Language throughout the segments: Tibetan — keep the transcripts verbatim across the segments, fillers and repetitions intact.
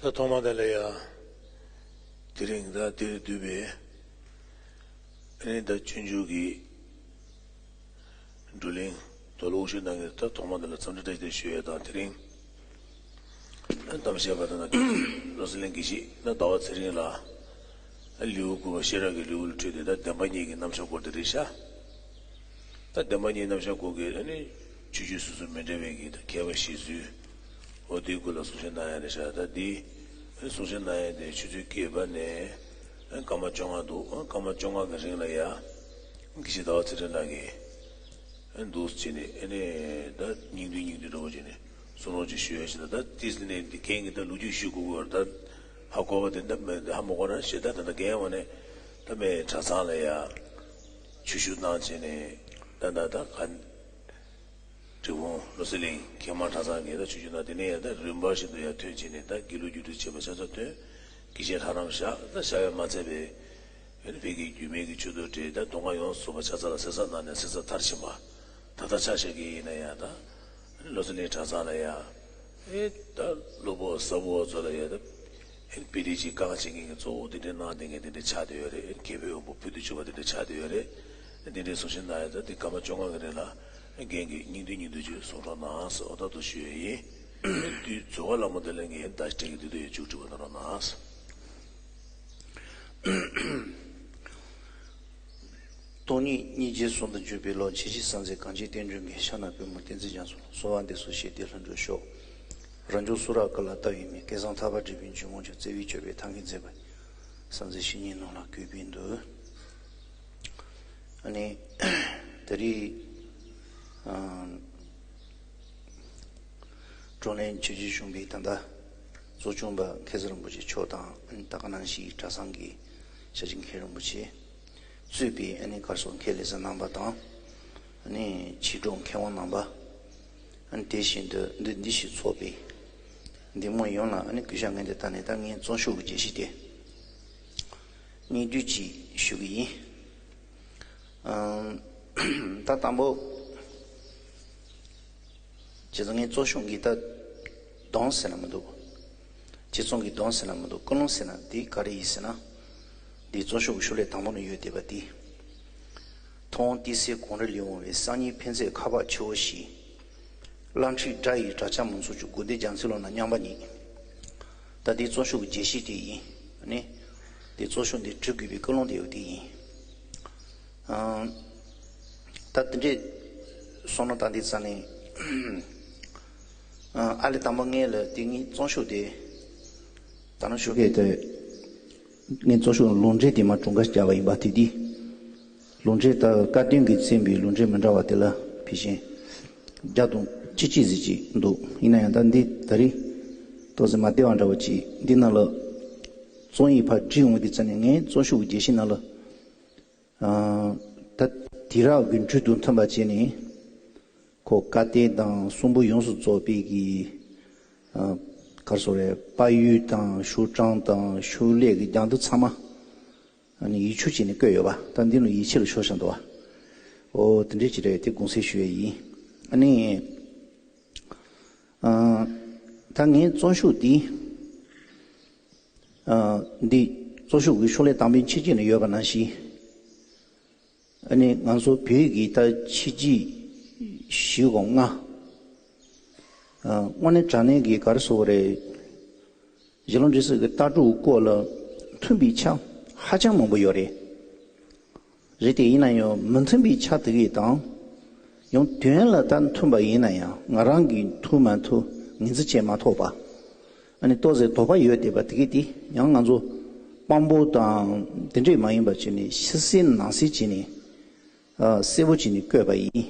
ད་ཐོག་མ་དེ་ལ་ཡ། དེ་རིང་ད་དེར་འདུས་པའི་ཨ་ནི་ད་སྤྱོད་འཇུག་གི་བགྲོ་གླེང་དོ་ལོ་ཞུ་གནང་གི། ད་ཐོག་མ་དེ་ལ་འཚམས་འདྲི་བཀྲ་ཤིས་བདེ་ལེགས་ཞུ་ཡས་དང་། དེ་རིང་གཏམ་བཤད་པ་དང་། བློ་གསལ་གླིང་དགེ་བཤེས་ད་ཟླ་བ་ཚེ་རིང་ལགས་ལེའུ་དགུ་པ་ཤེས་རབ་ཀྱི་ལེའུ་ལ་འཕྲོས་ཏེ། ད་བདེན་པ་གཉིས་ཀྱི་རྣམ་གཞག་སྐོར་དེ་རེད་ཤག་ད་བདེན་པ་གཉིས་རྣམ་གཞག་སྐོར་གྱི་ཨ་ནི་ཆོས་བརྒྱུད་སོ་སོ་མི་འདྲ་བའི་གི་ད་མཁས་པ་བཞེད་ཚུལ། འོ་དེའི་སྐོར་ལ་གསུང་བཤད་གནང་ཡ་རེད་ཤག་ད་འདི་ཨ་ནི་གསུང་བཤད་གནང་ཡ་དེ་ཆུ་ཚོད་བརྒྱད་པ་ནས་ཨ་ནི་སྐར་མ་བཅོ་ལྔ་འདུག་ཨ་སྐར་མ་བཅོ་ལྔ་གི་རིང་ལ་ཡ་དགེ་བཤེས་ཟླ་བ་ཚེ་རིང་ལགས་ཀྱིས་ཨ་ནི་འདུག་སེ་བྱས་ནས་ཨ་ནི་ད་སྙིང་བསྡུས་སྙིང་བསྡུས་འདྲ་བོ་བྱས་ནས་གསུང་རོགས་ཅིག་ཞུ་ཡ་ཞིག་ད། ད་ཏིས་ནས་འདི་རྒན་གྱིས་ད་ལོ་རྒྱུས་ཞུ་དགོས་ཀྱི་ཡོད་རེད། ད་ཧ་གོ་བ་དེ་འདྲ་མེད། ཧ་མ་གོ་ན་ཞེ་ད། ད་ད་རྒན་འོ་ནས་ད་མེད་གྲྭ་ཚང་ལ་ཡ་ཆོས་ཞུ་གནང་བྱས་ནས། ད་ད་ད་ག་འབྲི་གུང་བློ་གསལ་གླིང་མཁས་མང་གྲྭ་ཚང་གི་ད་ཆོས་ཞུ་གནང་། དེ་ནས་ཡ་ད་རིམ་པ་བཞིན་དུ་ཡ་ཐོན་བྱས་ནས་ད་དགེ་ལུགས་རྒྱུད་སྟོད་ཆེན་པོ་ཆ་ཚང་ཐོན། དགེ་བཤེས་ལྷ་རམས་བཞག་ད་བཞག་པས་མ་ཚད་པའི་ཨ་ནི་བོད་ཀྱི་རྒྱུད་སྨད་ཀྱི་ཆོས་ཐོག་འདྲ་ད་མདོ་སྔགས་ཡོངས་སུ་རྫོགས་པ་ཆ་ཚང་ལ་གསེར་ཟངས་གནང་ནས་གསེར་ཟངས་མཐར་ཕྱིན་པ། ད་ལྟ་ཆ་བཞག་གི་ཡིན་ན་ཡང་ད་ཨ་ནི་བློ་གསལ་གླིང་གྲྭ་ཚང་ལ་ཡང་ཨེ་ད་སློབ་དཔོན་ཟབ་དཔོན་ཚོ་ལ་ཡང་ད་ཨེ་དཔེ་དེབ་ཅིག་བཀའ་བསྐང་བྱེད་མཁན་གྱི་གཙོ་བོ་དེ་འདྲའི་གནང་བསྡད་མཁན་དེ་འདྲ་ཆགས་བསྡད་ཡོད་རེད། ཨེ་མཁས་པའི་དབང་པོ་ཕུལ་དུ་ཕྱིན་པ་དེ་འདྲ་ཆགས་བསྡད་ཡོད་རེད། ཨེ་དེ་འདྲའི་གསུང་བཤད་གནང་ཡ་ད་དེ་སྐར་མ་བཅོ་ལྔ་གི་རིང་ལ་ཨེ་རྒན་གྱིས་སྙིང་བསྡུས་སྙིང་བསྡུས་ཅིག་གསུང་རོགས་གནང་ཟེར། འོ་ད་དུ་ཞུ་ཡ་ཡིན། ཨེ་དུས་རྫོགས་པ་སླ་མོ་དེ་ལ་ངས་ད་སྤྲད་ཀྱི་འདུག་དུས་ཡ་མཇུག་སྒྲིལ་བ་གནང་རོགས་གནང་། སྟོང་ཉིད་སྙིང་རྗེ་ཟུང་དུ་འཇུག་པའི་བློ། མཁྱེན་བརྩེ་གསལ་མཛད་གངས་ཅན་བསྟན་འགྲོའི་མགོན། ཕྱག་ན་པདྨོ་བསྟན་འཛིན་རྒྱ་མཚོ། གསོལ་བ་འདེབས་སོ་ཞལ་བདེ་ལྷུན་གྲུབ་ཤོག་རང་བྱུང་གསུང་རབ་ཀུན་ལ་ལྟ་བའི་མིག་སྐལ་བཟང་ཐར་པ་སྒྲུབ་པའི་འཇུག་ངོགས་མཆོག་བརྩེ་བས་སྤྱོད་པའི་ཐབས་མཁས་མཛད་པ། གསལ་མཛད་བཤེས་གཉེན་རྣམས་ལ་གུས་པས་འདུད། ཨ་ནི་ད་རེས་ཨ་བགྲོ་གླེང་ཆོས་བརྒྱུད་གཞུང་པའི་ད་ལྟ་གཙོ་སྐྱོང་པ་མཁན་ཟུར་རིན་པོ་ཆེ་མཆོག་དང་། ཨ་ནི་ད་ག་ནང་བཞིན་གྲྭ་ཚང་གི་ཞབས་ཕྱི་མཁན་རིན་པོ་ཆེ་གཙོས་པའི་ཨ་ནི་གར་སོགས་མཁན་ལས་བྱེད་རྣམ་པ་དང་། ཨ་ནི་ཕྱི་དྲོ་མཁས་དབང་རྣམ་པ། ཨ་ནི་དེ་བཞིན་དུ་འདི་འདི་ཞིག་ཚོགས་པའི་འདེམས་ངོ་ཡོངས་ལ་ཨ་ནི་གུས་ཞབས་ངས་འདི་ད་ནས་ད་ངའི་བརྩོན་ཤུགས་ཀྱི་རྒྱས་གཞི་དེ་སྙིང་བསྡུས་ཅིག་ཞུ་གི་ཡིན། ཨམ། ད་དང་པོ། བྱས་ཙང་ངའི་བརྩོན་ཤུགས་ཀྱི་ད་གདོང་ཟེར་ན་མི་འདུག་བྱས་ཙང་གི་གདོང་ཟེར་ན་མི་འདུག་ཀུན་སློང་ཟེར་ན་འདི་ག་རེ་ཡིན་ཟེར་ན། འདིའི་བརྩོན་ཤུགས་ཀྱི་ཤུགས་ལས་དང་པོ་ནས་ཡོད་བསྡད་པ་འདི། མཐོང་ལྟས་གསལ་གངས་རི་ལས་འོངས་པའི། སང་ཉིན་ཕན་མཛད་ཁ་བ་ཆེ་བོ་ཞིག་བླ་ཁྲིད་དགྲ་ཡི་དགྲ་ཆ་མང་ཚོགས་ཀྱི། དགོས་འདོད་རྒྱ་མཚོའི་ཀློང་ན་མཉམ་པ་ཉིད། ད་འདིའི་བརྩོན་ཤུགས་ཀྱི་རྒྱས་གཞི་དེ་ཡིན། ཨ་ནི་འདིའི་བརྩོན་ཤུགས་འདི་སྒྲུབ་དགོས་པའི་ཀུན་སློང་དེ་ཡོད་དེ་ཡིན། ཨ། ད་དེ་འདྲས་སོང་ན་ད་འདི་རྩ་ནས། ཨ་ལས་དང་པོ་ངས་ལ་དེ་ངའི་བརྩོན་ཤུགས་དེ། ད་ནང་ཞུ་གི་དེ། ངའི་བརྩོན་ཤུགས་ལུང་འདྲེན་དེ་མ་གྲུང་ག་བྱ་བ་ཡིན་པ་དེ་དེ། ལུང་འདྲེན་ད་བཀའ་བསྟན་གྱིས་མཚོན་པའི་ལུང་འདྲེན་མི་འདྲ་བ་དེ་ལ་ཕལ་ཆེར་བརྒྱ་དང་བཅུ་གཅིག་ཟིག་ཅིག་འདུག་ཡིན་ན་ཡང་ད་འདི་ད་རེས་ཏོག་ཙམ་མ་བདེ་བ་འདྲ་བོ་ཅིག་འདི་ནང་ལ་བརྩོན་ཡིག་ཕར་བྲིས་འོང་དུས་ཙམ་ནས་ངའི་བརྩོན་ཤུགས་ཀྱི་རྒྱས་གཞི་ནང་ལ། ཨ། ད་དུས་རབས་ཀྱི་འགྲོས་དང་མཐུན་པ་བྱས་ནས། ཁོ་བཀའ་བསྟན་དང་གསུང་འབུམ་ཡོངས་སུ་རྫོགས་པའི་གི། ཨ། ག་རེ་ཟེར་རེད། དཔལ་ཡུལ་དང་ཤོག་གྲངས་དང་ཤོག་ལྷེ་གི་རྒྱང་མཐོང་ཚང་མ། ཨ་ནི་ཡིག་ཆོག་བྱས་ནས་བཀོད་ཡོད་པ། ད་འདི་ལ་ཡིད་ཆེས་ལ་ཞོག་བཞག་འདུག་བ། ཨོ་དེ་འདྲས་ཅིག་རེད། དེ་དགོངས་སེལ་ཞུ་ཡས་ཡིན། ཨ་ནི། ཨ། ད་ངའི་བརྩོན་ཤུགས་འདི། ཨ། འདི་བརྩོན་ཤུགས་ཀྱི་ཤུགས་ལས་དང་པོའི་ཕྱི་རྒྱུད་ནས་ཡོད་པ་ནང་བཞིན། ཨ་ནི་ང་ཚོ་བོད་ཀྱི་ད་ཕྱི་རྒྱུད་བཞི་གོ་ལྔ། ཨ། དངོས་གནས་དྲང་གནས་ཀྱི་ག་རེ་ཟེར་དགོས་རེད། ཞལ་ལུང་འབྲི་སྲོལ་གྱི་ལྟ་གྲུབ་སྐོར་ལ་མཐུན་པའི་ཆ་ཧ་ཅང་མང་པོ་ཡོད་རེད། རེད་དེ་ཡིན་ན་ཡང་མི་མཐུན་པའི་ཆ་དེ་གས་དང་། ཡང་དོན་ལ་ད་མཐུན་པ་ཡིན་ན་ཡང་ང་རང་གིས་མཐུན་མ་མཐུན་ངོས་འཛིན་བྱེད་མ་ཐུབ་པ། ཨ་ནི་ཏོག་ཙམ་དོགས་པ་ཡོད་བསྡད་པ་དེ་གས་དེ་ཡང་ང་ཚོ་དཔང་པོ་དང་དེ་འདྲས་མ་ཡིན་པ་བྱས་ནས་ཕྱི་གསལ་ནང་གསལ་བྱས་ནས། ཨ། གསལ་པོ་བྱས་ནས་བཀོད་པ་ཡིན།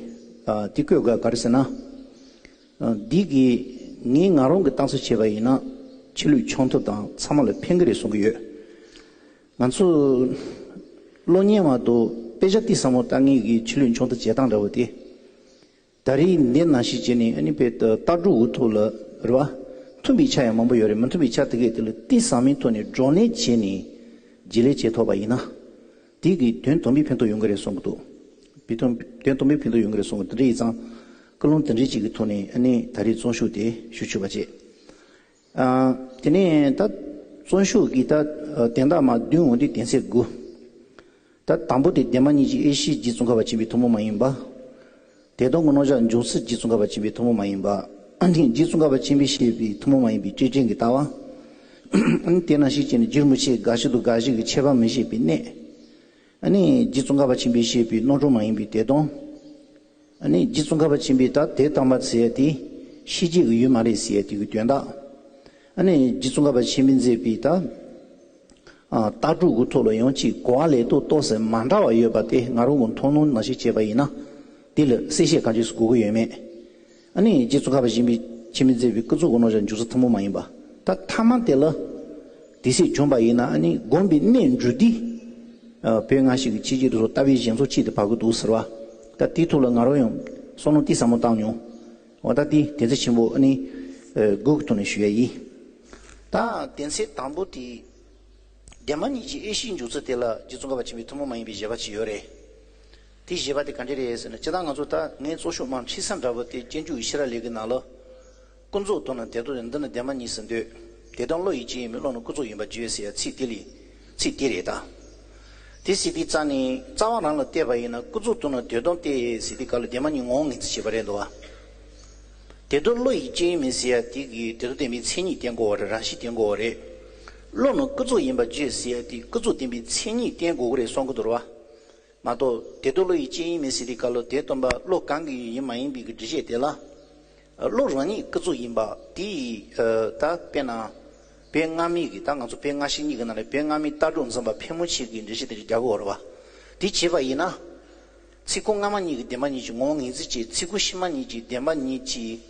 ཨ། དེ་བཀོད་དགོས་ག་རེ་ཟེར་ན། ཨ། འདི་གིས་ངས་ང་རང་གི་གཏམ་བཤད་བྱས་པ་ཡིན་ན་ཕྱི་ལུགས་འཆམ་མཐུན་དང་ཚང་མ་ལ་ཕན་གི་རེད་བསམ་གི་ཡོད། ང་ཚོ་གློག་བརྙན་མ་གཏོགས་དཔེ་ཆ་ཏིས་ཟབ་མོ་ལྟ་མཁན་གྱི་ཕྱི་ལུགས་འཆམ་མཐུན་བྱེད་སྟངས་འདྲ་བོ་དེ། ད་རེས་འདི་ནང་བཞིན་བྱས་ནས་ཨ་ནི་བོད་ལྟ་གྲུབ་འུ་ཐུག་ལ་རེད་བ། མཐུན་པའི་ཆ་ཡང་མང་པོ་ཡོད་རེད། མི་མཐུན་པའི་ཆ་དེ་གས་དེ་ལ་ཏིས་ཟབ་མོའི་ཐོག་ནས་བགྲོ་གླེང་བྱས་ནས་རྗེས་ལས་བྱེད་ཐུབ་པ་ཡིན་ན། དེ་གིས་དོན་དམ་པའི་ཕན་ཐོགས་ཡོང་གི་རེད་བསམ་གི་འདུག་བོད་དོན་དོན་དམ་པའི་ཕན་ཐོགས་ཡོང་གི་རེད་བསམ་གི་འདུག་དེ་འདྲ་ཡིན་ཙང་། ཀུན་སློང་དེ་འདྲ་ཅིག་གི་ཐོག་ནས་ཨ་ནི་ད་རེས་བརྩོན་ཤུགས་དེ་ཞུ་ཆོག་པ་བྱས། ཨ། དེ་ནས་ད་བརྩོན་ཤུགས་ཀྱིས་ད་དོན་དག་མར་བསྡུས་འོང་དུས་དོན་ཚན་དགུ། ད་དང་པོ་དེ་བདེན་པ་གཉིས་ཀྱི་དབྱེ་གཞི་རྗེ་ཙོང་ཁ་པ་ཆེན་པོའི་ཐུན་མོང་མ་ཡིན་པ། དེ་དོན་གྱི་རྣམ་གཞག་འབྱུང་ཚུལ་རྗེ་ཙོང་ཁ་པ་ཆེན་པོའི་ཐུན་མོང་མ་ཡིན་པ། ཨ་ནི་རྗེ་ཙོང་ཁ་པ་ཆེན་པོས་བཤད་པའི་ཐུན་མོང་མ་ཡིན་པའི་སྤྲོས་བྲལ་གྱི་ལྟ་བ། ཨ་ནི་དེ་ནང་བཞིན་བྱས་ནས་རྒྱུར་མི་ཕྱེད་དགག་གཞི་དང་དགག་གཞི་གི་ཁྱད་པར་མི་ཕྱེད་པའི་གནད། ཨ་ནི་རྗེ་ཙོང་ཁ་པ་ཆེན་པོས་བཤད་པའི་རྣམ་གྲངས་མ་ཡིན་པའི་དོན་དམ། ཨ་ནི་རྗེ་ཙོང་ཁ་པ་ཆེན་པོས་ད་དོན་དམ་པ་ཟེར་ཡ་དེ་ཤེས་བྱེད་ཀྱི་ཡུལ་མ་རེད་ཟེར་ཡ་དེ་གི་དོན་དག། ཨ་ནི་རྗེ་ཙོང་ཁ་པ་ཆེན་པོས་མཛད་པའི་ད། ཨ། ལྟ་གྲུབ་ཀྱི་ཐོག་ལ་ཡང་ཅིག་གོ་བ་ལེན་སྟངས་ཏོག་ཙམ་མ་འདྲ་བ་ཡོད་པ་དེ་ང་རང་གི་མཐོང་སྣང་ནང་བཞིན་བྱས་པ་ཡིན་ན། དེ་ལ་གསལ་བཤད་གང་ཅིག་དགོས་ཀྱི་ཡོད་མེད། ཨ་ནི་རྗེ་ཙོང་ཁ་པ་ཆེན་པོས་ཆེན་པོས་མཛད་པའི་ཀུན་རྫོབ་ཀྱི་རྣམ་གཞག་འབྱུང་ཚུལ་ཐུན་མོང་མ་ཡིན་པ། ད་མཐའ་མ་དེ་ལ་དེ་སྲིད་བྱུང་བ་ཡིན་ན། ཨ་ནི་སྒོམ་པའི་གནད་འགྲུབ་དུས། ཨ། བོད་སྔ་ཕྱི་གི་ཕྱི་རྒྱལ་དུ་སོགས་ལྟ་བའི་བཞེད་ཚུལ་གཅིག་ཏུ་བབས་ཀྱི་འདུག་ཟེར་བ། ད་དེའི་ཐོག་ལ་ང་རང་ཡང་བསམ་བློ་ཏོག་ཙམ་བཏང་མྱོང་། འོ་ད་དེ་དོན་ཚན་ཆེན་པོ་ཨ་ནི་དགུ་གི་ཐོག་ནས་ཞུ་ཡ་ཡིན། ད་དོན་ཚན་དང་པོ་དེ། བདེན་པ་གཉིས་ཀྱི་དབྱེ་གཞིའི་འཇོག་ཚུལ་དེ་ལ་རྗེ་ཙོང་ཁ་པ་ཆེན་པོའི་ཐུན་མོང་མ་ཡིན་པའི་བཞེད་པ་ཅིག་ཡོད་རེད། དེ་བཞེད་པ་དེ་ག་འདྲ་རེད་ཟེར་ན། སྤྱིར་བཏང་ང་ཚོ་ད་ངས་གཙོ་ཤོག་མར་ཁྲིད་ས་འདྲ་པོ་དེ་སྤྱོད་འཇུག་གི་ཤེས་རབ་ལེའུ་གི་ནང་ལ། ཀུན་རྫོབ་དོན་ནི་དོན་དམ་ཡིན། འདི་ནི་བདེན་པ་ཉིད་ཟེར་འདོད། དེ་དོན་བློ་ཡིས་ཅི་ཡིན་མིན། བློ་ནི་ཀུན་རྫོབ་ཡིན་པར་བརྗོད་ཟེར་ཡ་ཚིག་དེ་ལས། ཚིག་དེ་རེད་ད། དེ་ཟེར་དུས་ཙ་ནས་རྩ་བ་རང་ལ་བལྟས་པ་ཡིན་ན། ཀུན་རྫོབ་དོན་ནི་དོན་དམ་སྟེ་ཟེར་དུས་སྐབས་ལ་བདེན་པ་གཉིས་ངོ་བོ་ངོས་འཛིན་བྱས་པ་རེད་འདུག་བ། དེ་དོན་བློ་ཡིས་ཅི་ཡིན་མིན་ཟེར་ཡ་དེ་གིས་དེ་དོན་བདེན་པའི་མཚན་ཉིད་བསྟན་དགོས་པ་རེད། རང་བཞིན་བསྟན་དགོས་པ་རེད། བློ་ནི་ཀུན་རྫོབ་ཡིན་པར་བརྗོད་ཟེར་ཡ་དེ་ཀུན་རྫོབ་བདེན་པའི་མཚན་ཉིད་བསྟན་དགོས་ཀྱི་རེད་གསུང་གི་འདུག་བ། མ་གཏོགས་དེ་དོན་བློ་ཡིས་ཅི་ཡིན་མིན་ཟེར་དུས་སྐབས་ལ་དེ་སྟོན་པ་བློ་གང་གི་ཡིན་མ་ཡིན་པའི་གི་འགྲེལ་བཤད་དེ་ལ། བློ་རང་ཉིད་ཀུན་རྫོབ་ཡིན་པ་དེ་ཡིས། ད་དཔེར་ན། བོད་སྔ་མའི་གི། ད་ང་ཚོ་བོད་སྔ་ཕྱི་གཉིས་ཀྱི་ནང་ནས་བོད་སྔ་མའི་ལྟ་གྲུབ་འཛིན་པ་ཕལ་མོ་ཆེ་གིས་འགྲེལ་བཤད་དེ་རྒྱག་གི་ཡོད་རེད་བ། དེ་བྱས་པ་ཡིན་ན། ཚིག་ཁོ་སྔ་མ་གཉིས་ཀྱིས་བདེན་པ་གཉིས་ཀྱི་ངོ་བོ་ངོས་འཛིན་བྱས། ཚིག་ཁོ་ཕྱི་མ་གཉིས་ཀྱིས་བདེན་པ་གཉིས་ཀྱི་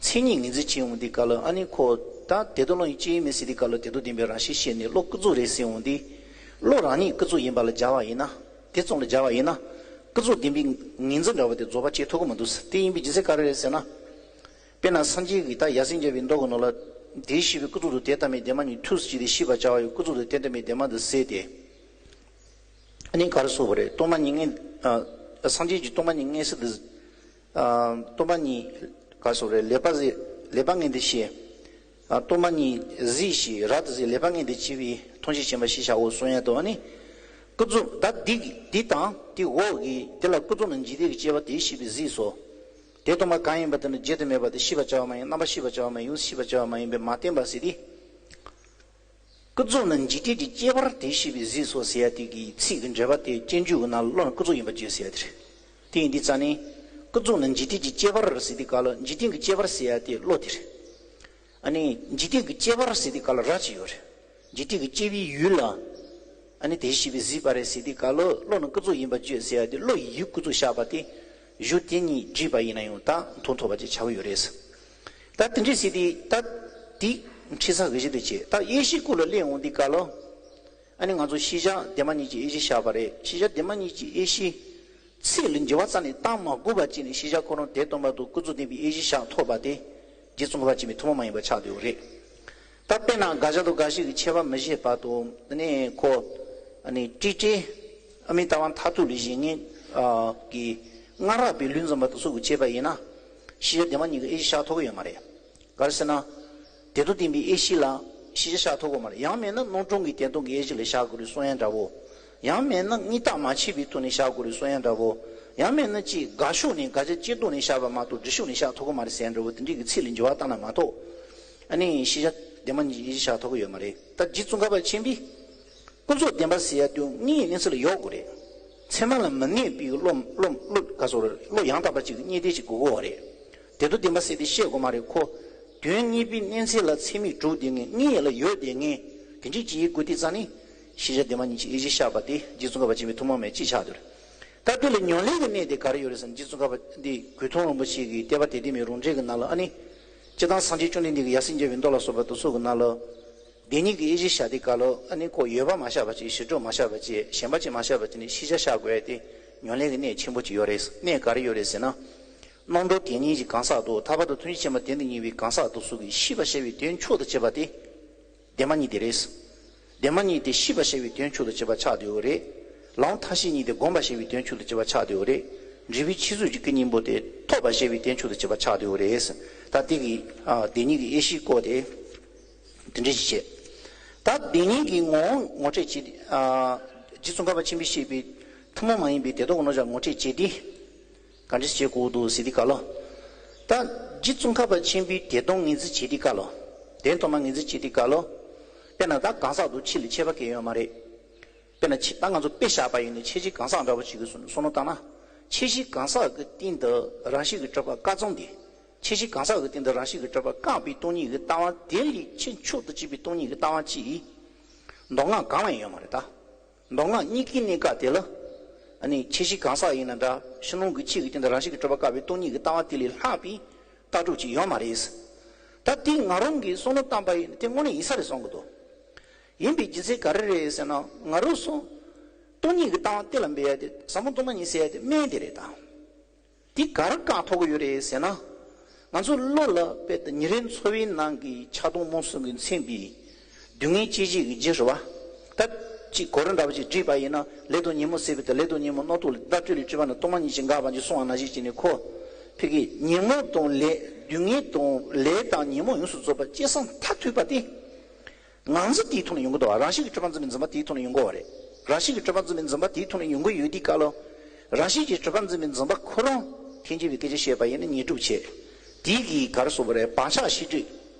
མཚན་ཉིད་ངོས་འཛིན་བྱས་འོང་དུས་སྐབས་ལ། ཨ་ནི་ཁོ་ད་དེ་དོན་བློ་ཡིས་ཅི་ཡིན་མིན་ཟེར་དུས་སྐབས་ལ་དེ་དོན་བདེན་པའི་རང་བཞིན་བཤད་ནས་བློ་ཀུན་རྫོབ་རེད་ཟེར་འོང་དུས། བློ་རང་ཉིད་ཀུན་རྫོབ་ཡིན་པ་ལ་སྦྱར་བ་ཡིན་ན། དེ་ཙམ་ལ་སྦྱར་བ་ཡིན་ན། ཀུན་རྫོབ་བདེན་པའི་ངོས་འཛིན་འདྲ་བོ་དེ་རྫོགས་པ་བྱེད་ཐུབ་ཀྱི་མི་འདུག་དེ་ཡིན་པའི་རྒྱུ་མཚན་ག་རེ་རེད་ཟེར་ན། དཔེར་ན་སངས་རྒྱས་ཀྱིས་ད་ཡབ་སྲས་མཇལ་བའི་མདོ་གི་ནང་ལ། དེས་ཤེས་པའི་ཀུན་རྫོབ་ཏུ་དོན་དམ་པའི་བདེན་པ་ཉིད་ཐུགས་སུ་ཆུད་དེ་ཤེས་པར་བྱ་བ་ཡི། ཀུན་རྫོབ་ཏུ་དོན་དམ་པའི་བདེན་པ་འདི་ཟད་དེ། ཨ་ནི་ག་རེ་གསུངས་པ་རེད། སྟོང་པ་ཉིད་མངོན། ཨ། སངས་རྒྱས་ཀྱིས་སྟོང་པ་ཉིད་མངོན་གསལ་དུ། ཨ། སྟོང་པ་ཉིད། ག་རེ་གསུངས་པ་རེད། ལེགས་པར་གཟིགས། ལེགས་པར་མངོན་དུ་ཤེས། ཨ། སྟོང་པ་ཉིད་གཟིགས་ཤིང་རབ་ཏུ་གཟིགས། ལེགས་པར་མངོན་དུ་བྱས་པས་ཐམས་ཅད་མཁྱེན་པར་ཤེས་བྱའོ་གསུངས་ཡ་དང་། ཨ་ནི་ཀུན་རྫོབ། ད་འདི་འདི་དང་དེ་འོག་གི་དེ་ལ་ཀུན་རྫོབ་ནི་འཇིག་རྟེན་གྱི་སྐྱེ་བ་དེས་ཤེས་པས་གཟིགས་སོ། དེ་སྟོང་པ་གང་ཡིན་པ་དེ་ནི་བརྗོད་དུ་མེད་པ་སྟེ། ཤེས་པར་བྱ་བ་མ་ཡིན། རྣམ་པར་ཤེས་པར་བྱ་བ་མ་ཡིན། ཡུམ་ཤེས་པར་བྱ་བ་མ་ཡིན་པས་མ་བསྟན་པ་ཟེར་ཏེ། ཀུན་རྫོབ་ནི་འཇིག་རྟེན་གྱི་སྐྱེ་བར་དེས་ཤེས་པས་གཟིགས་སོ་ཟེར་ཡ་དེ་གི་ཚིག་གི་འགྲེལ་པ་དེ་སྤྱོད་འཇུག་གི་ནང་ལ་བློ་ནི་ཀུན་རྫོབ་ཡིན་པར་བརྗོད་ཟེར་ཡ་དེ་རེད། དེ་ཡིན་དུས་ཙ་ནས། ཀུན་རྫོབ་ནི་འཇིག་རྟེན་གྱི་སྐྱེ་བར་ཟེར་དུས་སྐབས་ལ་འཇིག་རྟེན་གྱི་སྐྱེ་བར་ཟེར་ཡ་དེ་བློ་དེ་རེད། ཨ་ནི་འཇིག་རྟེན་གྱི་སྐྱེ་བར་ཟེར་དུས་སྐབས་ལ་ར་ཅིག་ཡོད་རེད། འཇིག་རྟེན་གྱི་སྐྱེ་བའི་ཡུལ་ལ། ཨ་ནི་དེས་ཤེས་པས་གཟིགས་པ་རེད་ཟེར་དུས་སྐབས་ལ་བློ་ནི་ཀུན་རྫོབ་ཡིན་པར་བརྗོད་ཟེར་ཡ་དེ་བློ་ཡི་ཡུལ་ཀུན་རྫོབ་བཞག་པ་དེ། གཞུང་དེ་གཉིས་བསྒྲིལ་བ་ཡིན་ན་ཡང་ད་མཐོང་ཐུབ་པ་ཅིག་ཆགས་ཀྱི་ཡོད་རེད། ད་དེ་འདྲ་ཟེར་དུས་ད་དེ་ཁྲིད་ས་གི་གཞི་དེ་བྱས། ད་དབྱེ་གཞི་སྐོར་ལ་གླེང་འོང་དུས་སྐབས་ལ། ཨ་ནི་ང་ཚོ་ཤེས་བྱ་བདེན་པ་གཉིས་ཀྱི་དབྱེ་གཞི་བཞག་པ་རེད། ཤེས་བྱ་བདེན་པ་གཉིས་ཀྱི་དབྱེ་གཞི་ཚིག་ལ་འགྱུར་བ་རྩ་ནས་བཏང་མ་དགོས་པ་བྱས་ནས་ཤེས་བྱ་ཁོ་རང་དེ་སྟོན་པ་དང་ཀུན་རྫོབ་བདེན་པའི་དབྱེ་གཞི་བཞག་ཐུབ་པ་དེ་རྗེ་ཙོང་ཁ་པ་ཆེན་པོའི་ཐུན་མོང་མ་ཡིན་པ་ཆགས་བསྡད་ཡོད་རེད། ད་དཔེར་ན་དགག་བྱ་དང་དགག་གཞི་གི་ཁྱད་པར་མི་ཤེས་བར་དུ། ཨ་ནི་ཁོ། ཨ་ནི་སྤྲོས་བྲལ། ཨ་མི་ལྟ་བ་མཐར་ཐུག་ལ་བཞེད་མཁན་གྱི་སྔ་རབས་པའི་ལུགས་འཛིན་པ་དེ་ཚོ་གིས་བྱས་པ་ཡིན་ན། ཤེས་བྱ་བདེན་པ་གཉིས་ཀྱི་དབྱེ་གཞི་བཞག་ཐུབ་ཀྱི་ཡོད་མ་རེད། ག་རེ་ཟེར་ན། དེ་དང་ལྡན་པའི་དབྱེ་གཞི་ལ་ཤེས་བྱ་བཞག་ཐུབ་ཀྱི་མ་རེད། ཡང་མིན་ན་རྣམ་གྲངས་ཀྱི་དོན་སྟོན་གྱི་དབྱེ་གཞི་ལ་བཞག་དགོས་རེད་གསུང་ཡ་འདྲ་བོ། ཡང་མིན་ན་དངོས་བཏགས་མ་ཕྱེ་བའི་ཐོག་ནས་བཞག་དགོས་རེད་གསུང་ཡ་འདྲ་བོ། ཡང་མིན་ན་ཅིག་དགག་ཕྱོགས་ནས་དགག་བྱ་སྤྱི་ལྡོག་ནས་བཞག་པ་མ་གཏོགས་སྒྲུབ་ཕྱོགས་ནས་བཞག་ཐུབ་ཀྱི་མ་རེད་ཟེར་ཡ་འདྲ་བོ་དེ་འདྲའི་གི་ཚིག་ལ་འགྱུར་བ་བཏང་ན་མ་གཏོགས། ཨ་ནི་ཤེས་བྱ་བདེན་པ་གཉིས་ཀྱི་དབྱེ་གཞི་བཞག་ཐུབ་ཀྱི་ཡོད་མ་རེད། ད་རྗེ་ཙོང་ཁ་པ་ཆེན་པོས། ཀུན་རྫོབ་བདེན་པ་ཟེར་ཡ་དེ་དངོས་ཡོད་གནས་ཚུལ་ལ་ཡོད་དགོས་རེད། ཚད་མ་ལ་མི་གནས་པའི་བློ་བློ་བློ་ག་ཚོད་རེད། བློ་ཡང་དག་པ་ཅིག་གི་རྙེད་དོན་ཅིག་དགོས་ཀྱི་ཡོད་རེད། དེ་དང་ལྡན་པ་ཟེར་ཏེ་བཤད་དགོས་མ་རེད་ཁོ། དོན་དངོས་པོའི་གནས་ཚད་ལ་ཚད་མས་གྲུབ་བསྡད་མཁན་དངོས་ཡོད་ལ་ཡོད་བསྡད་མཁན་དེ་འདྲའི་ཅིག་ཡིན་དགོས་དུས་ཙ་ནས། ཤེས་བྱ་བདེན་པ་གཉིས་ཀྱི་དབྱེ་གཞི་བཞག་པ་དེ་རྗེ་ཙོང་ཁ་པ་ཆེན་པོའི་ཐུན་མོང་མ་ཡིན་པ་ཅིག་ཆགས་བསྡད་རེད། ད་དེ་ལ་ཉམས་ལེན་གྱི་གནད་དེ་ག་རེ་ཡོད་རེད་ཟེར་ན། རྗེ་ཙོང་ཁ་པ་འདི་གོས་ཐུང་རིན་པོ་ཆེ་གི་བསྟན་པ་དད་ལྡན་མའི་རང་འགྲེལ་གྱི་ནང་ལ། ཨ་ནི་སྤྱིར་བཏང་སངས་རྒྱས་བཅོམ་ལྡན་འདས་ཀྱི་ཡབ་སྲས་མཇལ་བའི་མདོ་ལ་སོགས་པ་དེ་ཚོ་གི་ནང་ལ། བདེན་གཉིས་ཀྱི་དབྱེ་གཞི་བཞག་དུས་སྐབས་ལ། ཨ་ནི་ཁོ་ཡོད་པ་མ་བཞག་པ་བྱས། བྱེ་བྲག་མ་བཞག་པ་བྱས། གཞན་པ་ཅིག་མ་བཞག་པ་བྱས་ནས་ཤེས་བྱ་བཞག་དགོས་ཡ་དེ་ཉམས་ལེན་གྱི་གནད་ཆེན་པོ་ཅིག་ཡོད་རེད། གནད་ག་རེ་ཡོད་རེད་ཟེར་ན། རྣམ་གྲངས་དེ་ཉིད་ཀྱི་གང་ཟག་དང་། ཐར་པ་དང་ཐམས་ཅད་མཁྱེན་པ་དོན་དུ་གཉེར་བའི་གང་ཟག་དེ་ཚོ་གིས་ཤེས་པར་བྱ་བའི་དོན་མཆོག་ཏུ་བྱེད་པ་དེ་བདེན་པ་གཉིས་དེ་རེད། བདེན་པ་གཉིས་དེ་ཤེས་པར་བྱ་བའི་དོན་མཆོག་ཏུ་བྱེད་པ་ཆགས་བསྡད་ཡོད་རེད། ལམ་ཐབས་ཤེས་གཉིས་དེ་སྒོམ་པར་བྱ་བའི་དོན་མཆོག་ཏུ་བྱེད་པ་ཆགས་བསྡད་ཡོད་རེད། འབྲས་བུའི་ཆོས་ཚུལ་གྱི་སྐུ་གཉིས་པོ་དེ་ཐོབ་པར་བྱ་བའི་དོན་མཆོག་ཏུ་བྱེད་པ་ཆགས་བསྡད་ཡོད་རེད། ད་དེ་གི། ཨ། བདེན་གཉིས་ཀྱི་དབྱེ་གཞིའི་སྐོར་དེ། དེ་འདྲ་ཞིག་བྱས། ད་བདེན་གཉིས་ཀྱི་ངོ་བོ་ངོ་སྤྲོད་བྱེད་དེ། ཨ། རྗེ་ཙོང་ཁ་པ་ཆེན་པོས་བཤད་པའི་ཐུན་མོང་མ་ཡིན་པའི་བདེན་སྟོབས་ཀྱི་རྣམ་གཞག་ངོ་སྤྲོད་བྱེད་དེ། ག་འདྲ་བྱེད་དགོས་འདུག་ཟེར་དུས་སྐབས་ལ། ད་རྗེ་ཙོང་ཁ་པ་ཆེན་པོའི་བདེན་སྟོབས་ངོས་འཛིན་བྱེད་དུས་སྐབས་ལ། བདེན་སྟོབས་མ་ངོས་འཛིན་བྱེད་དུས་སྐབས་ལ། དཔེར་ན་ད་གང་ཟག་དང་ཆོས་ལ་ཁྱད་པར་གང་ཡང་ཡོད་མ་རེད། དཔེར་ན་ཆོས་ད་ང་ཚོ་དཔེ་བཞག་པ་ཡིན་ན་ཁྱད་གཞི་གང་ཟག་འདྲ་པོ་ཅིག་གི་བསམ་བློ་བཏང་ན། ཁྱད་གཞི་གང་ཟག་གི་སྟེང་དུ་རང་བཞིན་གྱིས་གྲུབ་པ་བཀག་ཙམ་དེ། ཁྱད་གཞི་གང་ཟག་གི་སྟེང་དུ་རང་བཞིན་གྱིས་གྲུབ་པ་བཀག་པའི་སྟོང་ཉིད་ཀྱི་ལྟ་བ་དེ་ལས་ཁྱད་མཆོག་ཏུ་གཅིག་པའི་སྟོང་ཉིད་ཀྱི་ལྟ་བ་ཅིག་མདོ་སྔགས་གང་ལ་ཡང་ཡོད་མ་རེད་ད། མདོ་སྔགས་གཉིས་ཀའི་གནས་སྐབས་དེ་ལ། ཨ་ནི་ཁྱད་གཞི་གང་ཟག་ཡིན་ན་འདྲ། ཕྱི་ནང་གི་ཆོས་ཀྱི་སྟེང་དུ་རང་བཞིན་གྱིས་གྲུབ་པ་བཀག་པའི་སྟོང་ཉིད་ཀྱི་ལྟ་བ་དེ་ལས་ལྷག་པའི་ལྟ་གྲུབ་ཅིག་ཡོད་མ་རེད། ད་དེ་ང་རང་གིས་བསམ་བློ་བཏང་པ་ཡིན་ན་དེ་དངོས་གནས་ཡིན་ས་རེད་བསམ་གྱི་འདུག་ཡིན་པའི་རྒྱུ་མཚན་ག་རེ་རེད་ཟེར་ན། ང་རང་ཚོ་སྟོང་ཉིད་ཀྱི་ལྟ་བ་གཏན་ལ་འབེབས་ཡ་དེ་ཟབ་མོ་སྟོང་པ་ཉིད་ཟེར་ཡ་དེ་སྨན་དེ་རེད་ད། དེ་ག་རེ་བཀག་ཐུབ་ཀྱི་ཡོད་རེད་ཟེར་ན། ང་ཚོ་བློ་ལ་དཔེ་དེ་ཉིན་རེའི་འཚོ་བའི་ནང་གི་ཆགས་སྡང་རྨོངས་གསུམ་གྱིས་མཚན་པའི་སྡུག་བསྔལ་སྐྱེད་བྱེད་ཀྱི་རྒྱུ་རེད་བ། ད་ཅིག་གོ་རིམ་འདྲ་པོ་ཅིག་བསྒྲིགས་པ་ཡིན་ན། ལས་དང་ཉོན་མོངས་ཟད་པའི་དང་། ལས་དང་ཉོན་མོངས་རྣམ་རྟོག་ལས། དེ་དག་བཀྲུས་ལས་སྤྲུལ་པ་ནི། སྟོང་པ་ཉིད་ཀྱིས་འགགས་པར་འགྱུར་གསུངས་པ་ནང་བཞིན་བྱས་ནས། ཁོ་ཕ་གི་ཉོན་མོངས་དང་ལས། སྡུག་བསྔལ་དང་ལས་དང་ཉོན་མོངས་ཡོངས་སུ་རྫོགས་པ་སྐྱེས་སམ་མཐར་ཐུག་པ་དེ། ང་ཚོ་དེའི་ཐོག་ནས་ཡོང་གི་འདུག་བ། རང་བཞིན་གྱིས་གྲུབ་པར་འཛིན་པའི་འཛིན་པ་དེའི་ཐོག་ནས་ཡོང་གི་ཡོད་རེད། རང་བཞིན་གྱིས་གྲུབ་པར་འཛིན་པའི་འཛིན་པ་དེའི་ཐོག་ནས་ཡོང་གི་ཡོད་དུས་སྐབས་ལ། རང་བཞིན་གྱིས་གྲུབ་པར་འཛིན་པའི་འཛིན་པ་ཁོ་རང་འཐེན་འཁྱེར་བའི་སྐད་ཆ་བཤད་པ་ཡིན་ན་ངེས་སྒྲུབ་བྱེད། དེའི་གི་ག་རེ་ཟེར་དགོས་རེད། བག་ཆགས་ཤེས་སྒྲིབ།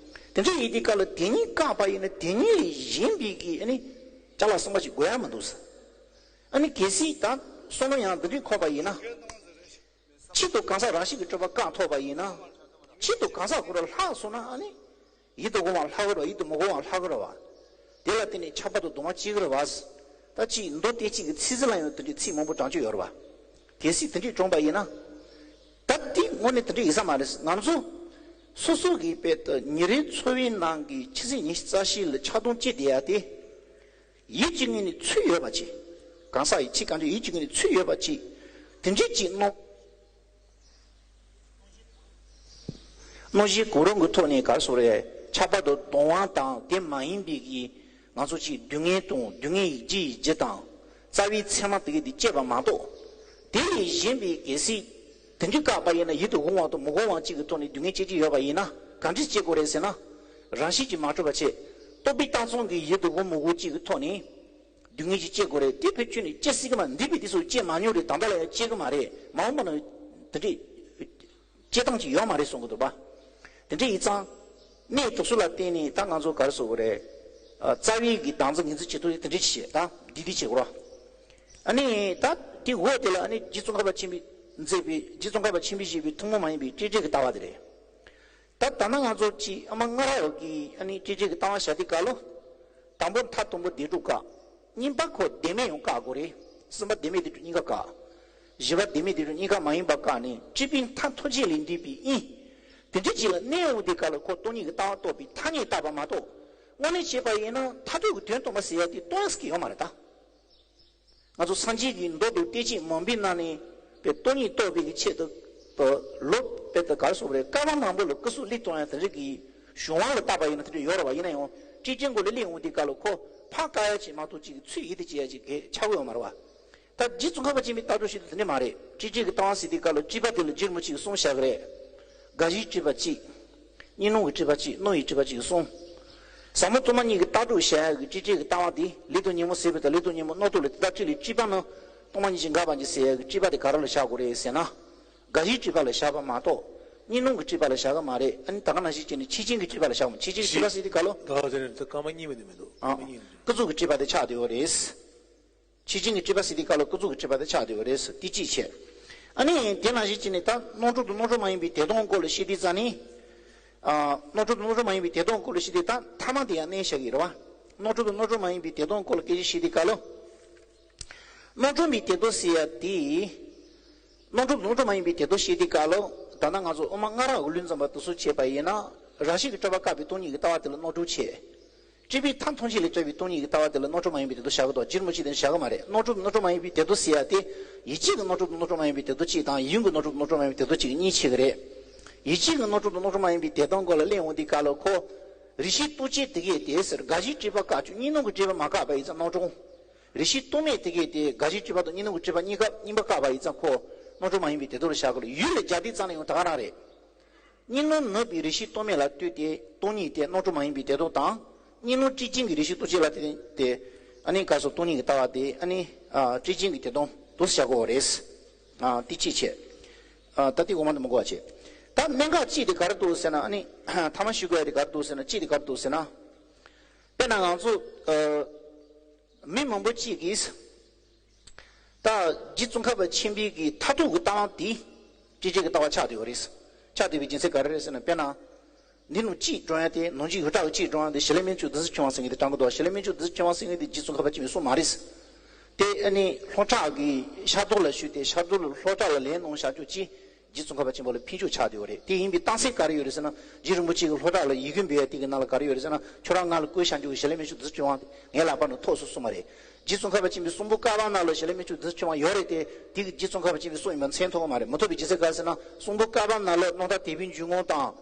དེ་འདྲ་ཡིན་དུས་སྐབས་ལ་དེ་གཉིས་བཀག་པ་ཡིན་ན་དེ་གཉིས་ལས་གཞན་པའི་གི་ཨ་ནི་ཅ་ལག་གསུམ་པ་ཞིག་དགོས་ཡ་མི་འདུག་ཟེར། ཨ་ནི་གལ་སྲིད་ད་བསམ་བློ་ཡང་འདི་འདྲས་འཁོར་བ་ཡིན་ན། ཆོས་དང་གང་ཟག་རང་བཞིན་གྱིས་གྲུབ་པ་བཀག་ཐུབ་པ་ཡིན་ན། ཆོས་དང་གང་ཟག་ཁོ་རང་ལྷག་སོང་ན་ཨ་ནི། ཡིད་དུ་འོང་བའང་ལྷག་གི་རེད་བ། ཡིད་དུ་མི་འོང་བའང་ལྷག་གི་རེད་བ། དེ་ལ་བརྟེན་ནས་ཁྱབ་པ་དང་སྡོམ་པ་སྐྱེ་གི་རེད་བ། ད་ཅིག་མདོ་སྡེ་གཅིག་གི་ཚིག་གཟིགས་ལ་ཡང་དེ་འདྲའི་ཚིག་མང་པོ་བགྲང་རྒྱུ་ཡོད་རེད་བ། གལ་སྲིད་དེ་འདྲས་བགྲངས་པ་ཡིན་ན། ད་དེ་དངོས་གནས་དེ་འདྲས་ཡིན་ས་མ་རེད། ང་ཚོ་སོ་སོ་གི་དཔེ་དེ་ཉིན་རེའི་འཚོ་བའི་ནང་གི་ཆུ་ཚོད་ཉི་ཤུ་རྩ་བཞི་ལ་ཆགས་སྡང་སྐྱེས་བསྡད་ཡ་དེ། ཡིད་ཀྱི་ངོས་ནས་ཚུར་ཡོད་པ་ཅིག་གང་ཟག་ཡིད་ཆེས་གང་བྱུང་ཡིད་ཀྱི་ངོས་ནས་ཚུར་ཡོད་པ་ཅིག་དེ་འདྲའི་ཅིག་རྣམ་རྣམ་བཞི་གང་རུང་གི་ཐོག་ནས་ག་རེ་ཟེར་དགོས་རེད། ཁྱབ་པ་དང་སྡོམ་པ་དང་དེ་མ་ཡིན་པའི་གི་ང་ཚོ་ཅིག་སྡུག་བསྔལ་དང་། སྡུག་བསྔལ་གྱི་རྒྱུ་ཡི་རྒྱུ་དང་། རྩ་བའི་མཚན་མ་དེ་གའི་དེ་སྐྱེས་པ་མ་གཏོགས། དེ་ལས་གཞན་པའི་གལ་སྲིད་དེ་འདྲའི་བཀག་པ་ཡིན་ན། ཡིད་དུ་འོང་བ་དང་མི་འོང་བ་གཅིག་གི་ཐོག་ནས་སྡུག་བསྔལ་སྐྱེ་རྒྱུ་ཡོད་པ་ཡིན་ན། ག་འདྲས་སྐྱེ་དགོས་རེད་ཟེར་ན། རང་བཞིན་གྱིས་མ་གྲུབ་པ་བྱས། རྟོག་པས་བཏགས་ཙམ་གྱི་ཡིད་དུ་འོང་མི་འོང་གཅིག་གི་ཐོག་ནས་སྡུག་བསྔལ་ཅིག་སྐྱེ་དགོས་རེད། དེ་བེད་སྤྱོད་ནས་སྐྱེ་སྲིད་ཀྱི་མ། འདས་པའི་དུས་སུ་སྐྱེས་མ་མྱོང་རེད། ད་ལྟ་ལ་ཡང་སྐྱེ་གི་མ་རེད། མ་འོངས་པ་ན་དེ་འདྲས་སྐྱེ་སྟངས་ཅིག་ཡོད་མ་རེད་གསུང་གི་འདུག་པ། དེ་འདྲས་ཡིན་ཙང་། གནས་དེ་ཚོ་ལ་བརྟེན་ནས་ད་ང་ཚོ་ག་རེ་ཟེར་དགོས་རེད། ཨ། རྩ་བའི་གི་བདག་འཛིན་ངོས་འཛིན་བྱེད་ཐུབ་དེ་འདྲས་བྱེད་ད་འདི་འདི་བྱེད་དགོས་ར། ཨ་ནི་ད་དེ་འོག་དེ་ལ་ཨ་ནི་རྗེ་ཙོང་ཁ་པ་ཆེན་པོས་མཛད་པའི། རྗེ་ཙོང་ཁ་པ་ཆེན་པོས་བཞེད་པའི་ཐུན་མོང་མ་ཡིན་པའི་སྤྲོས་བྲལ་གྱི་ལྟ་བ་དེ་རེད། ད་ད་ནང་ང་ཚོ་ཅིག་ཨ་མ་ལྔ་རབས་ཀྱི་ཨ་ནི་སྤྲོས་བྲལ་གྱི་ལྟ་བ་བཞག་དུས་སྐབས་ལ། དང་པོ་མཐར་ཐུག་པོ་བདེན་གྲུབ་བཀག་གཉིས་པ་ཁོ་བདེན་མེད་ཡང་བཀག་དགོས་རེད། གསུམ་པ་བདེན་མེད་བདེན་གྲུབ་གཉིས་ཀ་བཀག་བཞི་པ་བདེན་མེད་བདེན་གྲུབ་གཉིས་ཀ་མ་ཡིན་པ་བཀག་ནས་སྤྲོས་པའི་མཐར་ཐུག་ཅིག་ལ་འདུས་པའི་དབྱིངས། དེ་འདྲ་ཅིག་ལ་གནས་འོང་དུས་སྐབས་ལ་ཁོ་སྟོང་ཉིད་ཀྱི་ལྟ་བ་རྟོགས་པའི་ཐ་སྙད་བཏགས་པ་མ་གཏོགས། དངོས་གནས་བྱས་པ་ཡིན་ན་མཐར་ཐུག་གི་དོན་སྟོང་པ་ཟེར་ཡ་དེ་སྟོང་ཡ་ཟེར་གྱི་ཡོད་མ་རེད་ད། ང་ཚོ་སངས་རྒྱས་ཀྱི་མདོ་དང་བསྟན་བཅོས་མང་པོའི་ནང་ནས་དཔེ་སྟོང་ཉིད་རྟོགས་པའི་གི་ཆེད་དུ། ལོ་དཔེ་དེ་ག་རེ་ཟེར་དགོས་རེད། བསྐལ་པ་མང་པོ་ལ་སྐུ་གཟུགས་བློས་གཏོང་ཡ་དེ་འདྲ་གི་གཞུང་དབང་ལ་བཏགས་པ་ཡིན་ན་དེ་འདྲ་ཡོད་རེད་བ། ཡིན་ན་ཡང་སྤྲོས་བྲལ་སྒོ་ལ་སླེབས་འོང་དུས་སྐབས་ལ་ཁོ་ཕར་བཀག་ཡ་ཅིག་མ་གཏོགས་ཅིག་ཚུར་ཡིད་དུ་བྱེད་ཡ་ཅིག་གི་ཆགས་ཀྱི་ཡོད་མ་རེད་བ། ད་རྗེ་ཙོང་ཁ་པ་ཆེན་པོའི་ལྟ་གྲུབ་བཤད་དུས་དེ་འདྲ་མ་རེད། སྤྲོས་བྲལ་གྱི་ལྟ་བ་ཟེར་དུས་སྐབས་ལ་སྤྲོས་པ་དེ་ལ་རྒྱུ་རིན་པོ་ཆེས་གསུངས་བཞག་གི་རེད། རྒ་ཤིའི་སྤྲོས་པ་གཅིག་གཉིས་སྣང་གི་སྤྲོས་པ་གཅིག་སྣང་བའི་སྤྲོས་པ་གཅིག་གསུམ། ཟབ་མོ་སྟོང་པ་ཉིད་ཀྱི་ལྟ་གྲུབ་བྱ་ཡག་གི་སྤྲོས་བྲལ་གྱི་ལྟ་བ་དེ། ལས་དང་ཉོན་མོངས་ཟད་པའི་དང་། ལས་དང་ཉོན་མོངས་རྣམ་རྟོག་ལས། དེ་དག་བཀྲུས་ལས་སྤྲུལ་པ་ནི། སྟོང་པ་ཉིད་ཀྱིས་འགགས་པར་འགྱུར་ཟེར་ཡག་གི་སྤྲོས་པ་དེ་ག་རེ་ལ་བཞག་དགོས་རེད་ཟེར་ན། རྒ་ཤིའི་སྤྲོས་པ་ལ་བཞག་པ་མ་གཏོགས། གཉིས་སྣང་གི་སྤྲོས་པ་ལ་བཞག་གི་མ་རེད། ཨ་ནི་ད་ག་ནང་བཞིན་བྱས་ནས་ཆོས་ཅན་གྱི་སྤྲོས་པ་ལ་བཞག་པ། ཆོས་ཅན་གྱི་སྤྲོས་པ་ཟེར་དུས་སྐབས་ལ། ད་དེ་ནི་ད་སྐར་མ་གཉིས་མ་ནི་མི་འདུག་ཨ། སྐར་མ་གཉིས་མི་འདུག་ཀུན་རྫོབ་ཀྱི་སྤྲོས་པ་དེ་ཆགས་བསྡད་ཡོད་རེད། ཆོས་ཅན་གྱི་སྤྲོས་པ་ཟེར་དུས་སྐབས་ལ་ཀུན་རྫོབ་ཀྱི་སྤྲོས་པ་དེ་ཆགས་བསྡད་ཡོད་རེད། དེ་གཅིག་བྱས། ཨ་ནི་དེ་ནང་བཞིན་བྱས་ནས་ད་རྣམ་གྲོལ་དང་རྣམ་གྲོལ་མ་ཡིན་པའི་བདེན་སྟོབས་སྐོར་ལ་བཤད་དུས་ཙང་ནི། ཨ། རྣམ་གྲོལ་དང་རྣམ་གྲོལ་མ་ཡིན་པའི་བདེན་སྟོབས་སྐོར་ལ་བཤད་དུས་ད་ཐ་མ་དེ་ཡང་བསྣན་བཞག་གི་རེད་བ། རྣམ་གྲོལ་དང་རྣམ་གྲོལ་མ་ཡིན་པའི་བདེན་སྟོབས་སྐོར་ལ་སྐད་ཆ་བཤད་དུས་སྐབས་ལ། རྣམ་གྲོལ་མའི་བདེན་སྟོབས་ཟེར་ཡ་དེ། རྣམ་གྲོལ་དང་རྣམ་གྲོལ་མ་ཡིན་པའི་བདེན་སྟོབས་བཤད་དུས་སྐབས་ལ། ད་ལྟ་ང་ཚོ་དབུ་མ་ལྔ་རབས་ཀྱི་ལུགས་འཛིན་པ་དེ་ཚོས་བྱས་པ་ཡིན་ན། རང་བཞིན་གྱིས་གྲུབ་པ་བཀག་པའི་སྟོང་ཉིད་ཀྱི་ལྟ་བ་དེ་ལ་རྣམ་གྲོལ་བྱས། སྤྲོས་པའི་མཐར་ཐུག་ཅིག་ལས་གྲུབ་པའི་སྟོང་ཉིད་ཀྱི་ལྟ་བ་དེ་ལ་རྣམ་གྲོལ་མ་ཡིན་པའི་བདེན་སྟོབས་བཞག་གི་འདུག་རྗེ་རིན་པོ་ཆེས་དེ་འདྲ་བཞག་གི་མ་རེད། རྣམ་གྲོལ་དང་རྣམ་གྲོལ་མ་ཡིན་པའི་བདེན་སྟོབས་ཟེར་ཡ་དེ། ཡིད་ཆེས་ཀྱི་རྣམ་གྲོལ་དང་རྣམ་གྲོལ་མ་ཡིན་པའི་བདེན་སྟོབས་གཅིག་དང་། ཡུལ་གྱི་རྣམ་གྲོལ་དང་རྣམ་གྲོལ་མ་ཡིན་པའི་བདེན་སྟོབས་གཅིག་གཉིས་ཕྱེ་གི་རེད། ཡིད་ཆེས་ཀྱི་རྣམ་གྲོལ་དང་རྣམ་གྲོལ་མ་ཡིན་པའི་བདེན་སྟོབས་སྐོར་ལ་གླེང་འོང་དུས་སྐབས་ལ་ཁོ། རེ་ཞིག་རྟོག་བཅས་དེ་གས་དེ་ཟེར། རྒ་ཤིའི་སྤྲོས་པ་བཀག་བཅུག་གཉིས་སྣང་གི་སྤྲོས་པ་མ་བཀག་པ་ཡིན་ཙང་རྣམ་གྲོལ། རེ་ཞིག་རྟོག་མེད་དེ་གས་དེ། རྒ་ཤིའི་སྤྲོས་པ་དང་གཉིས་སྣང་གི་སྤྲོས་པ་གཉིས་ཀ་གཉིས་པ་བཀག་པ་ཡིན་ཙང་ཁོ་རྣམ་གྲོལ་མ་ཡིན་པའི་བདེན་སྟོབས་ལ་བཞག་གི་རེད། ཡུལ་ལ་སྦྱར་དུས་ཙང་ནས་ཡང་ད་ག་རང་རེད། གཉིས་སྣང་ནུབ་པའི་རེ་ཞིག་རྟོག་མེད་ལ་ལྟོས་ཏེ་སྟོང་ཉིད་དེ་རྣམ་གྲོལ་མ་ཡིན་པའི་བདེན་སྟོབས་དང་། གཉིས་སྣང་སྤྲོས་བཅས་ཀྱི་རེ་ཞིག་རྟོགས་བྱེད་ལ་བརྟེན་ཏེ། ཨ་ནི་སྐབས་སུ་སྟོང་ཉིད་ཀྱི་ལྟ་བ་དེ་ཨ་ནི་ཨ་སྤྲོས་བཅས་ཀྱི་དེ་དོན་དུ་བྱ་དགོས་པ་རེད། ཨ་དེ་གཅིག་བྱས། ཨ་ད་དེ་འོག་མ་དེ་མི་གོ་བ་བྱས། ད་གནད་འགག་གཅིག་དེ་ག་རེ་འདུག་ཟེར་ན། ཨ་ནི་ཐ་མ་ཞུ་དགོས་ཡ་དེ་ག་རེ་འདུག་ཟེར་ན། གཅིག་དེ་ག་རེ་འདུག་ཟེར་ན། དཔེར་ན་ང་ཚོ་ཨ་མི་མང་པོ་གཅིག་གིས་ད་རྗེ་ཙོང་ཁ་པ་ཆེན་པོའི་གི་མཐར་ཐུག་གི་ལྟ་བ་དེ་སྤྲོས་བཅས་ཀྱི་ལྟ་བ་ཆགས་བསྡད་ཡོད་རེད། ཆགས་བསྡད་པའི་རྒྱུ་མཚན་ག་རེ་རེད་ཟེར་ན། དཔེར་ན། འདི་ནང་གཅིག་སྒྲོན་ཡ་དེ། ནང་གཅིག་ཡོངས་གྲགས་ཀྱི་གཅིག་སྒྲོན་ཡ་དེ་ཞལ་ལས་སྨན་མཆོག་བདུད་རྩི་ཕྲེང་བ་ཟེར་མཁན་དེ་དྲངས་ཀྱི་འདུག་ཞལ་ལས་སྨན་མཆོག་བདུད་རྩི་ཕྲེང་བ་ཟེར་མཁན་དེ་རྗེ་ཙོང་ཁ་པ་ཆེན་པོའི་གསུང་མ་རེད། དེ་ཨ་ནི་ལྷོ་བྲག་གི་ཤར་རྫོང་ལ་བཞུགས་ཏེ། ཤར་རྫོང་ལ་ལྷོ་བྲག་ལ་ལན་གནང་བཞག་ཅོག་ཅིག་རྗེ་ཙོང་ཁ་པ་ཆེན་པོ་ལ་ཕུལ་ཆོག་ཆགས་བསྡད་ཡོད་རེད། དེ་ཡིན་པའི་རྟགས་མཚན་ག་རེ་ཡོད་རེད་ཟེར་ན། རྗེ་རིན་པོ་ཆེ་གིས་ལྷོ་བྲག་ལ་ཡི་གེ་འབུལ་ཡ་དེ་གི་ནང་ལ་ག་རེ་ཡོད་རེད་ཟེར་ན། ཁྱོད་རང་ང་ལ་བསྐུར་བཞག་ཅོག་གི་ཞལ་ལས་སྨན་མཆོག་བདུད་རྩི་ཕྲེང་བ་ངའི་ལག་པ་ནང་ཐོབ་སོང་གསུངས་པ་རེད། རྗེ་ཙོང་ཁ་པ་ཆེན་པོའི་གསུང་འབུམ་བཀའ་བབས་ནང་ལ་ཞལ་ལས་སྨན་མཆོག་བདུད་རྩི་ཕྲེང་བ་ཡོད་རེད་དེ། དེ་གི་རྗེ་ཙོང་ཁ་པ་ཆེན་པོའི་གསུང་ཡིན་པ་མཚན་ཐོབ་ཀྱི་མ་རེད། མི་ཐོབ་པའི་རྒྱུ་མཚན་ག་རེ་ཟེར་ན། གསུང་འབུམ་བཀའ་བབས་ནང་ལ་རྣམ་ཐར་དད་པའི་འཇུག་ངོགས་དང་།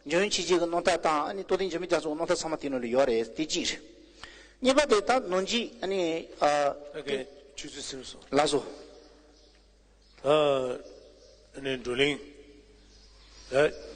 འཇམ་དབྱངས་ཆོས་རྗེ་གི་རྣམ་ཐར་དང་། ཨ་ནི་རྟོགས་ལྡན་འཇིགས་མེད་རྒྱ་མཚོའི་རྣམ་ཐར་ཚང་མ་དེ་ནང་ལ་ཡོད་རེད། དེ་གཅིག་རེད། གཉིས་པ་དེ་ད་ནང་གཅིག་ཨ་ནི་ཨ། ད་གའི་ཆུ་ཚོད་ཟིན་སོང་། ལགས་སོ། ད་ཨ་ནི་བགྲོ་གླེང་ད་